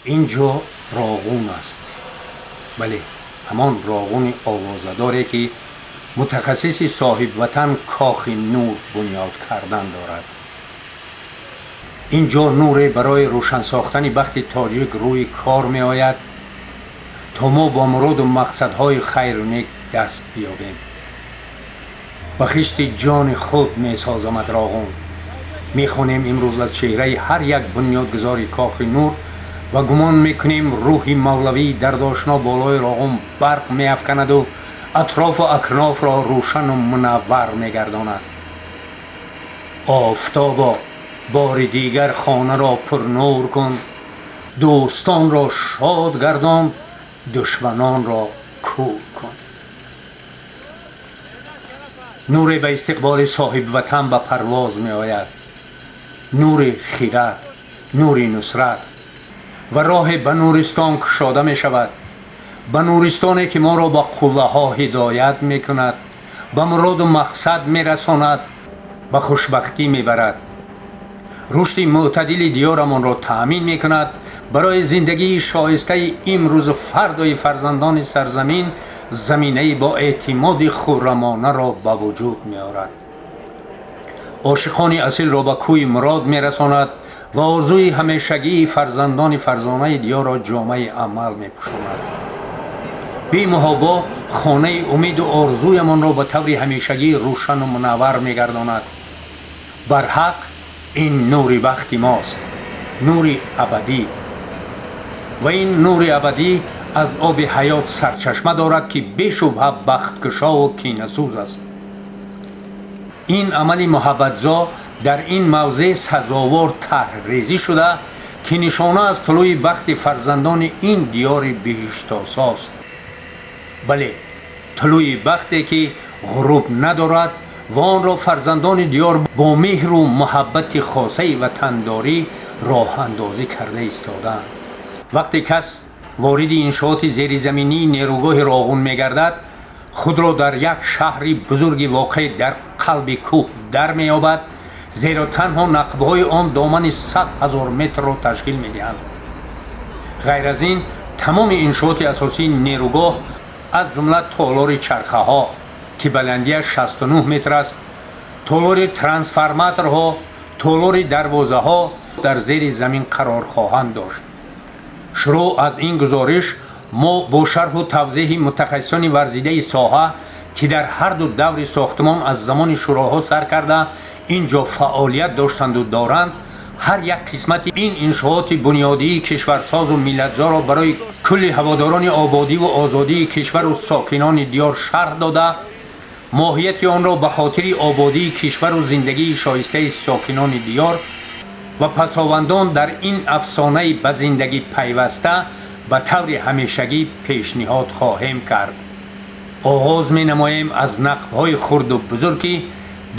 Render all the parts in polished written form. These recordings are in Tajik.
Ин ҷо Роғун аст. Бале, ҳамон Роғуни овозадоре, ки мутахассиси соҳибватан Кохи Нур бунёд кардан дорад. Ин ҷо нуре барои рӯшан сохтани бахти тоҷик рӯи кор меояд, то мо бо муроду мақсадҳои хайру нек даст биёбем. Ба хишти ҷони худ месозамад Роғун. Мехонем имрӯз аз чеҳраи ҳар як бунёдгузори Кохи Нур ва гумон мекунем, рӯҳи мавлавии дардошно болои Роғун барқ меафканаду атрофу акнофро рӯшану мунаввар мегардонад. Офтобо, бори дигар хонаро пурнур кун, дӯстонро шод гардон, душманонро кӯр кун. Нуре ба истиқболи соҳибватан ба парвоз меояд, нури хират, нури нусрат, ва роҳе ба нуристон кушода мешавад, ба нуристоне, ки моро ба қуллаҳо ҳидоят мекунад, ба муроду мақсад мерасонад, ба хушбахтӣ мебарад, рушди мӯътадили диёрамонро таъмин мекунад, барои зиндагии шоистаи имрӯзу фардои фарзандони сарзамин заминаи бо эътимоди хуррамонаро ба вуҷуд меорад, ошиқони асилро ба кӯи мурод мерасонад ва орзуи ҳамешагии фарзандони фарзонаи диёрро ҷомаи амал мепӯшонад. Бемуҳобо хонаи умеду орзуямонро ба таври ҳамешагӣ рӯшану мунаввар мегардонад. Барҳақ, ин нури бахти мост, нури абадӣ. Ва ин нури абадӣ аз оби ҳаёт сарчашма дорад, ки бешубҳа бахткушову кинасӯз аст. Ин амали муҳаббатзо дар ин мавзеъ сазовор тарҳрезӣ шуда, ки нишона аз тулӯи бахти фарзандони ин диёри биҳиштосост. Бале, тулӯи бахте, ки ғуруб надорад ва онро фарзандони диёр бо меҳру муҳаббати хосаи ватандорӣ роҳандозӣ карда истодаанд. Вақте кас вориди иншооти зеризаминии нерӯгоҳи Роғун мегардад, худро дар як шаҳри бузурги воқеъ дар қалби кӯҳ дар меёбад, зеро танҳо нақбҳои он домани 100 000 метрро ташкил медиҳанд. Ғайр аз ин, тамоми иншооти асосии нерӯгоҳ, аз ҷумла толори чархаҳо, ки баландиаш 69 метр аст, толори трансформаторҳо, толори дарвозаҳо дар зери замин қарор хоҳанд дошт. Шурӯъ аз ин гузориш мо бо шарҳу тавзеҳи мутахассисони варзидаи соҳа, ки дар ҳарду даври сохтмон аз замони шӯроҳо сар карда ин ҷо фаъолият доштанду доранд, ҳар як қисмати ин иншооти бунёдии кишварсозу миллатзоро барои кулли ҳаводорони ободиву озодии кишвару сокинони диёр шарҳ дода, моҳияти онро ба хотири ободии кишвару зиндагии шоистаи сокинони диёр ва пасовандон дар ин афсонаи ба зиндагӣ пайваста ба таври ҳамешагӣ пешниҳод хоҳем кард. Оғоз менамоем аз нақбҳои хурду бузург, ки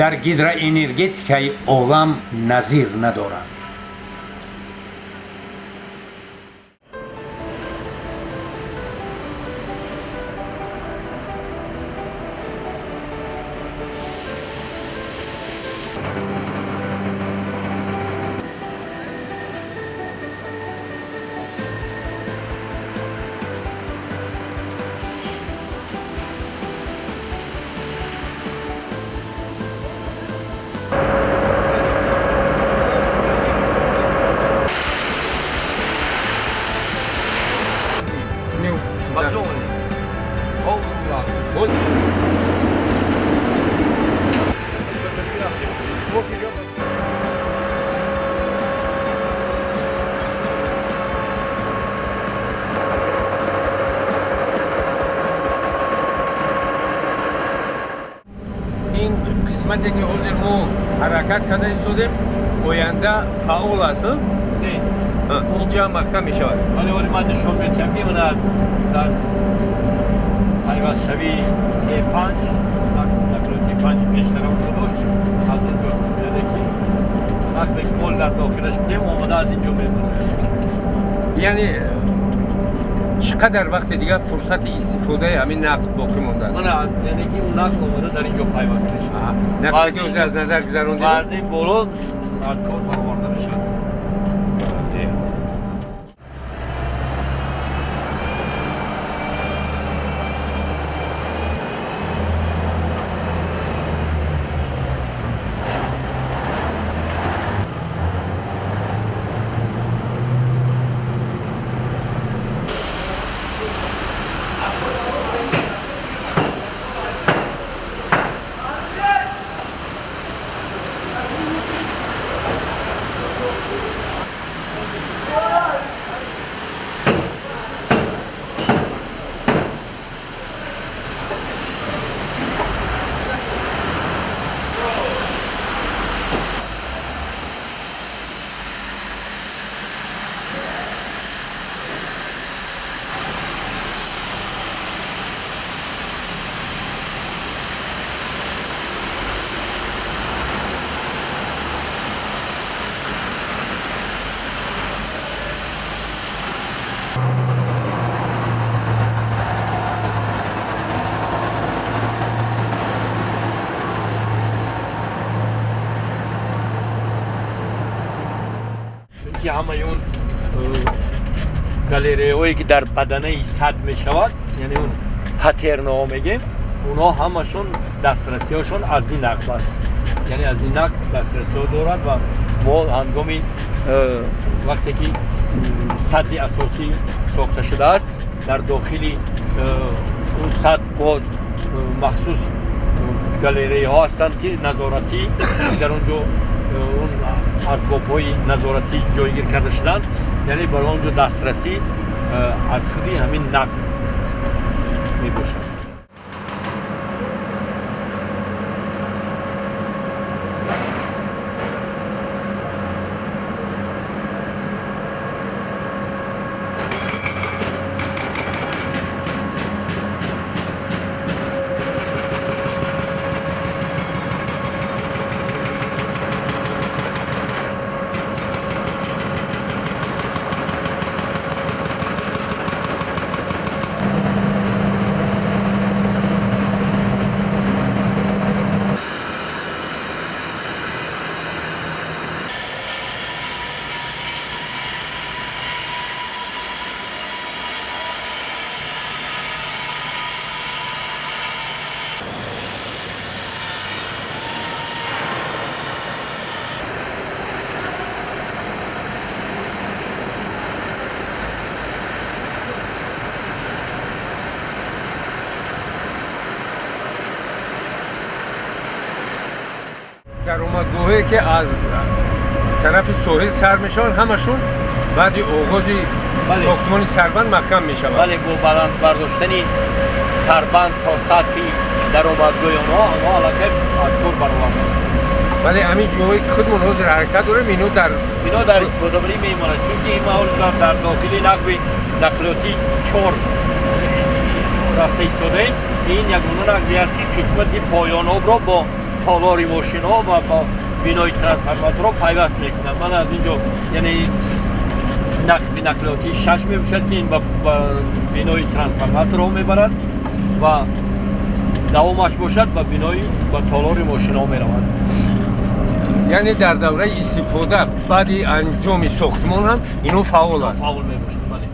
дар гидроэнергетикаи олам назир надоранд. Ин қисмате, ки ҳозир мо ҳаракат карда истодем, оянда фаъол аст? Не. Инҷа маҳкам мешавад. Вале ҳоли ман нишон медиҳам, ки ман аз дар пайвастшавии Т5, Т5 пештара дошт, аз онҷо, яъне ки вақте ки мол дар дохилаш будем, омода аз инҷо мебарояд. Яъне чӣ қадар вақти дигар фурсати истифодаи ҳамин нақб боқӣ мондааст? Мана, яъне ки он нақб омода дар инҷо пайваст мешавад. Нақбе, ки аз назар гузарондем. Ва аз ин боло аз кор бароварда мешавад. ки ҳамаи он галереяҳое ки дар баданаи сад мешавад, яъне он патернаҳо мегем, онҳо ҳамашон дастрасиҳошон аз ин нақб аст, яъне аз ин нақб дастрасиҳо дорад ва мо ҳангоми вақте ки садди асосӣ сохта шудааст, дар дохили он сад боз махсус галереяҳо ҳастанд ки назоратӣ, дар он ҷо он асбобҳои назоратӣ ҷойгир карда шуданд, яъне барои он ҷо дастрасӣ аз худи ҳамин нақб мебошад. Даромадгоҳе ки аз тарафи соҳил сар мешаванд, ҳамашон баъди оғози сохтмони сарбанд маҳкам мешаванд. Бале, бо баланд бардоштани сарбанд то сатҳи даромадгоҳи онҳо, онҳо аллакай аз кор бароварданд. Вале ҳамин ҷоҳое ки худмон ҳозир ҳаракат дорем, ино дар истифодабарӣ мемонад, чунки ин маҳол дар дохили нақби нақлиётӣ 4 рафта истодаем. Ин ягона нақбе аст ки қисмати поёнобро бо толори мошинҳо ва бо бинои трансформаторҳо пайваст мекунад. Ман аз ин ҷо, яъне нақби нақлиётии 6 мебошад ки ин ба бинои трансформаторҳо мебарад ва давомаш бошад ба бинои ба толори мошинҳо меравад. Яъне дар давраи истифода баъди анҷоми сохтмон ҳам ино фаъоланд. Фаъол мебошад, бале.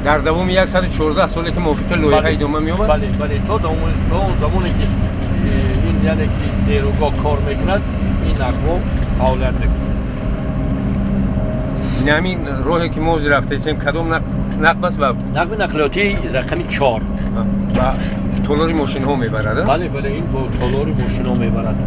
Дар давоми 114 соле ки мувофиқи лоиҳа идома меёбад? Бале, бале, то он замоне ки ин, яъне ки нерӯгоҳ кор мекунад, ин нақбҳо фаъолият мекунад. Ин ҳамин роҳе ки мо ҳозир рафтаистем, кадом нақб аст? Ва нақби нақлиётии рақами 4 ба толори мошинҳо мебарад? Бале, бале, ин бо толори мошинҳо мебарад.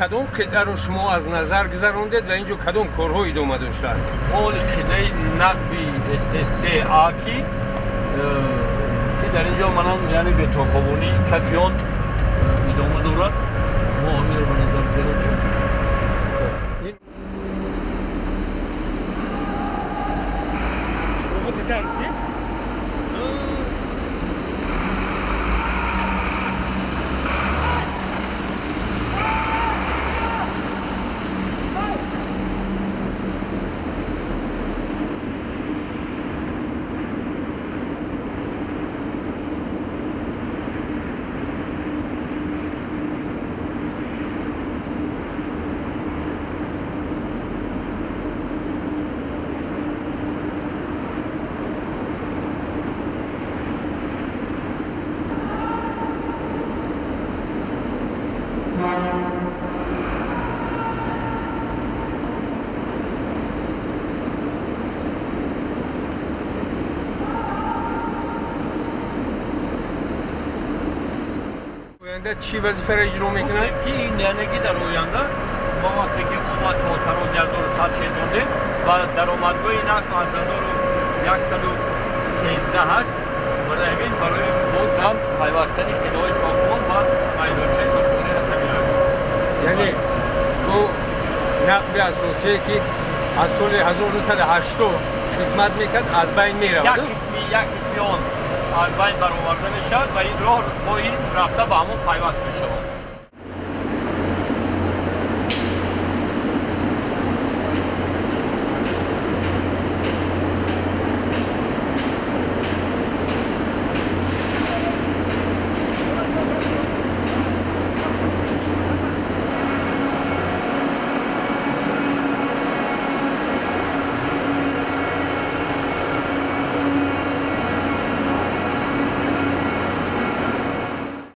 Кадом қитъаро шумо аз назар гузарондед ва инҷо кадом корҳо идома доштанд? Мо қитъаи нақби СТ3А ки дар инҷо манан яъне бетонхобонии кафи он идома дорад. Мо ҳаминро ба назар гузаронем. Оянда чӣ вазифаро иҷро мекунад? Гуфтем ки ин яъне ки дар оянда мо вақте ки оба то тароз 1100 хезондем ва даромадгоҳи нақб аз 1113 ҳаст, барои ҳамин барои боз ҳам пайвастани қитъаҳои сохтмон ба майдончаи сохтмонии рақами як. Яъне ӯ нақби асосие ки аз соли 1980 хизмат мекард аз байн меравад. Як қисми он аз байн бароварда мешавад ва ин роҳ бо ин рафта ба ҳамон пайваст мешавад.